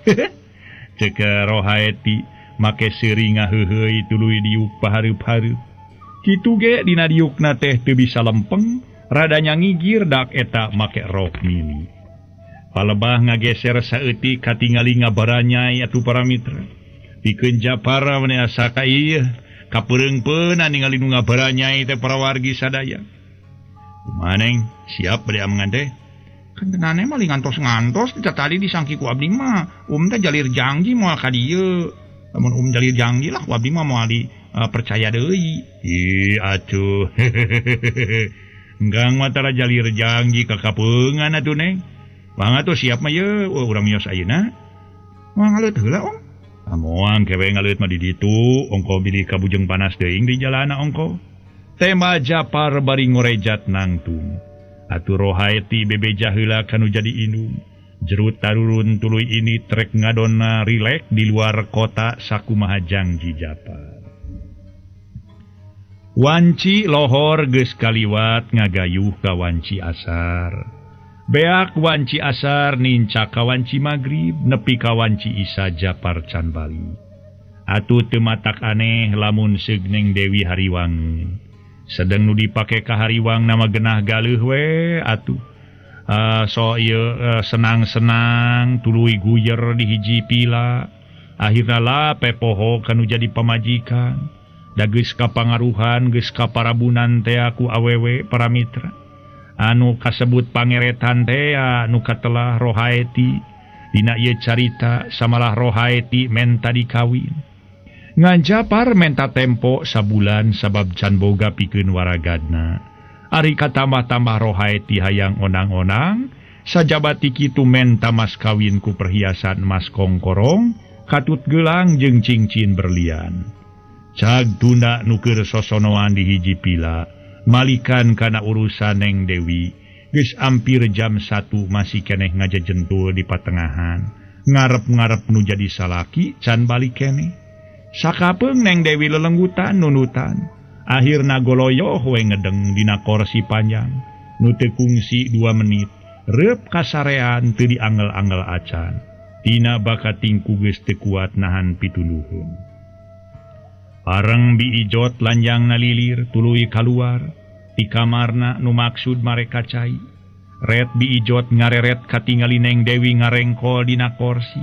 Cek Rohaeti make seuri ngaheuheuy tuluy diuk pahareup-hareup. Kitu ge dina diukna teh teu bisa lempeng, rada nyangigir dak eta make rok mini. Palebah ngageser saeutik katingali ngabaranyai atuh para mitra. Pikeun Japar meni asa ka ieu kapereungpeuna ningali nu ngabaranyai teh para wargi sadaya. Kumaha Neng, siap bade amengan teh? Kantenane mah ngantos-ngantos teh tadi disangki ku abdi mah teh jalir janji moal ka dieu. Lamun jalir janji lah ku abdi mah moal di percaya deui. Ih atuh. Enggang mah tara jalir janji ka kapeungan atuh Neng. Mangga tuh siap mah ye, urang mios ayeuna. Moal ngaleut heula Om. Amoang kewe ngaleut mah di ditu, ongko bilih kabujeng panas teuing di jalana ongko. Tema Japar bari ngorejat nangtung. Atuh Rohaeti bebeja heula kanu jadi indung. Jerut tarurun tuluy ini trek ngadonna rilek di luar kota sakumaha jangji Japar. Wanci lohor geus kaliwat ngagayuh ka wanci asar. Beak wanci asar nincak ka wanci magrib nepi ka wanci Isa Japar can balik. Atuh teu matak aneh lamun seug Neng Dewi hariwang. Sedeng nu dipake ka hariwang nama genah galeuh we atuh. So ieu senang-senang tuluy guyer di hiji pila. Akhirna la pepoho kanu jadi pamajikan. Da geus kapangaruhan geus kaparabunan teh ku awewe para mitra. Anu kasebut pangeretan teh anu katelah Rohaeti. Dina ieu carita samalah Rohaeti menta dikawin. Ngan Japar menta tempo sabulan sabab can boga pikeun waragadna. Ari katambah-tambah Rohaeti hayang onang-onang, sajabati kitu menta mas kawin ku perhiasan mas kongkorong, katut gelang jeung cincin berlian. Cag tunda nu keur sosonoan di hiji pila, malikan kana urusan Neng Dewi. Geus ampir jam 1 masih keneh ngajejentul di patengahan. Ngarep-ngarep nu jadi salaki can balik keneh. Sakapeung Neng Dewi lelenggutan nunutan. Akhirna goloyoh we ngedeng dina korsi panjang. Nu teu kungsi 2 menit. Reup kasarean teu diangel-angel acan. Tina bakatingku geus teu kuat nahan pituluhun. Pareng biijot lanjang nalilir tuluy kaluar ti kamarna nu maksud mareka cai. Ret biijot ngareret katingali Neng Dewi ngarengkol dina korsi.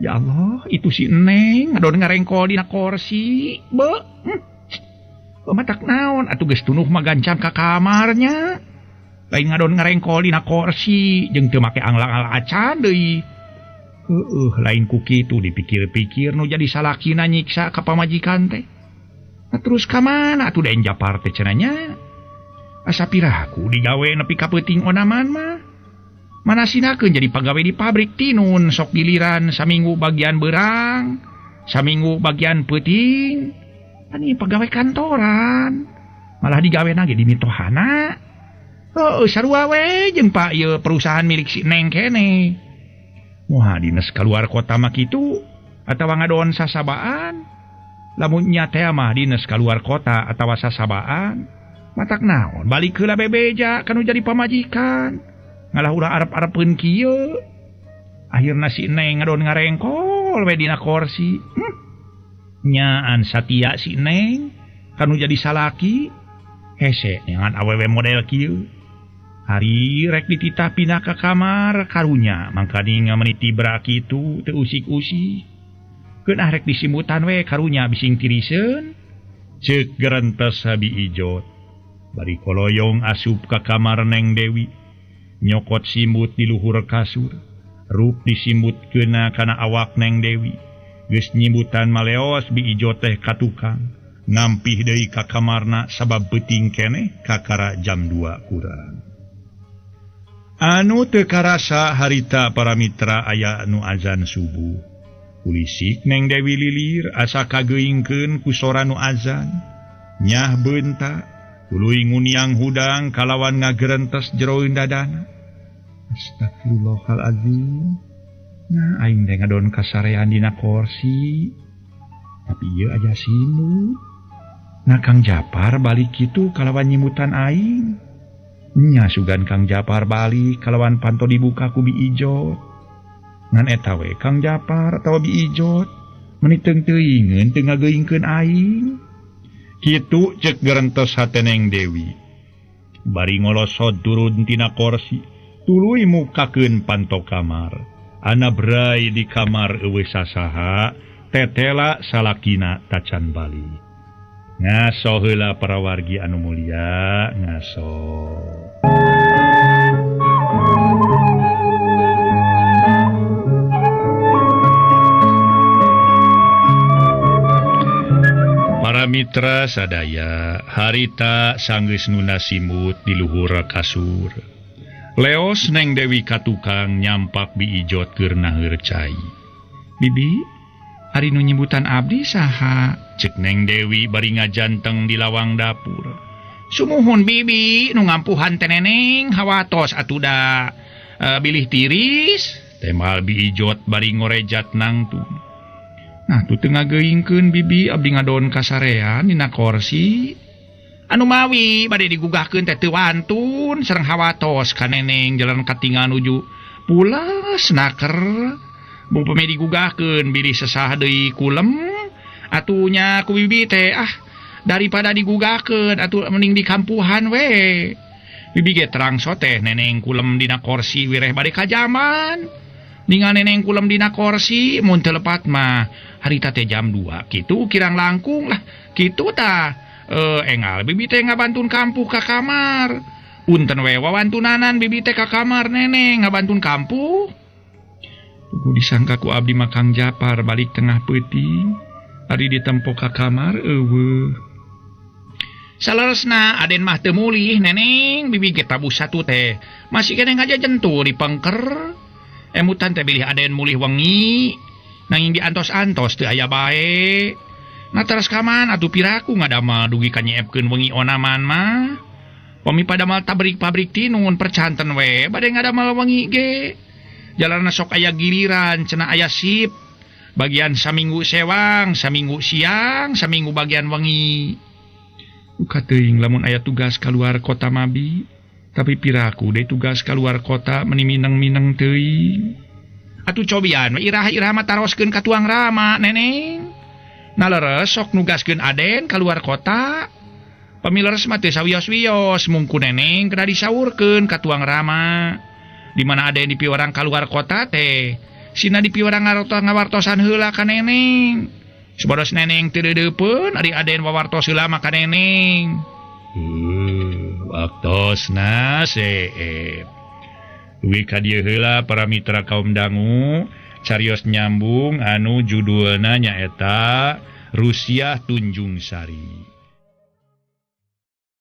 Ya Allah, itu si Neng ngadon ngarengkol dina korsi. Be. Matak naon atuh geus tunuh mah gancang ka kamarnya. Lain ngadon ngarengkol dina korsi jeung teu make anglang-anglang acan deui. Heeh, lain ku kitu dipikir-pikir nu jadi salakina nyiksa ka pamajikan teh. Nah, terus ka mana atuh da Japar teh cenah nya? Asa piraku digawe nepi ka peuting onaman mah. Manasinakeun jadi pagawe di pabrik tinun sok giliran saminggu bagian beurang, saminggu bagian peuting. Ani pagawe kantoran. Malah digawe na ge di mitohana. Heuh, sarua we jeung Pak ieu perusahaan milik si Neng kene. Wah, dinas keluar kota mah kitu atawa ngadon sasabaan. Lamun nya teh mah dinas keluar kota atawa sasabaan. Matak naon balik heula bebeja kanu jadi pamajikan. Ngalah ulah arep-arepeun kieu. Akhirna si Neng ngadon ngarengkol we dina korsi. Nyaan satia si Neng kanu jadi salaki. Hese ngan awewe model kieu. Ari rek dititah pindah ka kamar karunya mangkaning meni tibra kitu teu usik-usik. Keun ah rek disimutan we karunya bising tiriseun. Ceuk gerentes Bi Ijot. Bari koloyong asup ka kamar Neng Dewi. Nyokot simut di luhur kasur. Rup disimbut kena kana awak Neng Dewi. Geus nyibutan maleos Bi Ijot teh ka tukang. Ngampih deui ka kamarna sabab peuting keneh kakara jam 2 kurang. Anu teu karasa harita para mitra aya nu azan subuh. Kulisik Neng Dewi lilir asa kageuingkeun ku sora nu azan. Nyah beunta tuluy nguniang hudang kalawan ngagerentes jeroeun dadana. Astagfirullahalazim. Nah aing teh ngadon kasarean dina korsi. Tapi ieu aja simut. Nah Kang Japar balik kitu kalawan nyimutan aing. Nya sugan Kang Japar balik kalawan panto dibuka ku Bi Ijot. Ngan eta we Kang Japar atawa Bi Ijot meuni teung-teuingeun teu ngageuingkeun aing. Kitu ceuk gerentes hate Neng Dewi. Bari ngolosot turun tina korsi, tuluy mukakeun panto kamar. Ana brai di kamar eueuh sasaha, tetela salakina tacan balik. Ngaso heula para wargi anu mulia, ngaso. Para mitra sadaya, harita sanggeus nuna simut di luhur kasur. Leos Neng Dewi ka tukang nyampak Bi Ijot keur naheur cai. Bibi, ari nu nyibutan abdi saha? Cek Neng Dewi bari ngajanteng di lawang dapur. Sumuhun bibi nu ngampuhan teh neneng hawatos atuda bilih tiris. Temal Bi Ijot bari ngorejat nangtung. Nah tu teu ngageuingkeun bibi abdi ngadon kasarean dina korsi. Anu mawi bade digugahkeun teh teu wantun sareng hawatos ka neneng jalan katingal nuju pulas naker. Bung peme digugahkeun bilih sesah deui kulem. Atunya ku bibi teh ah daripada digugahkeun atuh mending di kampuhan we. Bibi ge terang soteh neneng kulem dina korsi wireh bade ka jaman. Ningal neneng kulem dina korsi mun teu lepat mah harita teh jam 2 kitu kirang langkung lah kitu tah. Engal bibi teh ngabantun kampuh ka kamar. Punten we wawantunanan bibi teh ka kamar neneng ngabantun kampuh. Tugu disangka ku abdi mah Kang Japar balik tengah peuting. Ari ditempo ka kamar eueuh. Saleresna aden mah teu mulih neneng bibi ge tabuh satu teh. Masih keneh ngajajentu di pengker. Emutan teh bilih aden mulih wengi. Nanging diantos-antos teu aya bae. Nah teras kaman atuh piraku ngadamel dugi ka nyeepkeun wengi onaman mah. Pami padamal tabrik-pabrik tinun percanten we bade ngadamel wengi ge. Jalanna sok aya giliran cenah aya sip. Bagian saminggu sewang, saminggu siang, saminggu bagian wengi. Uka teuing lamun aya tugas kaluar kota mabi, tapi piraku deui tugas kaluar kota meni mineng-mineng teuing. Atuh cobian we iraha-iraha mah taroskeun ka tuang rama neneng. Nah leres sok nugaskeun aden kaluar kota. Pamileres mah teu sawios-wios mungku neneng kena disaurkeun ka tuang rama. Di mana aden dipiwarang kaluar kota teh. Sina dipiwarang ngawartosan heula ka neneng. Supados neneng teu deudeupeun ari aden wawartos heula mah ka neneng. Waktosna seep. Dugi ka dieu heula para mitra kaum dangu, carios nyambung anu judulna nyaeta Rusiah Tunjung Sari.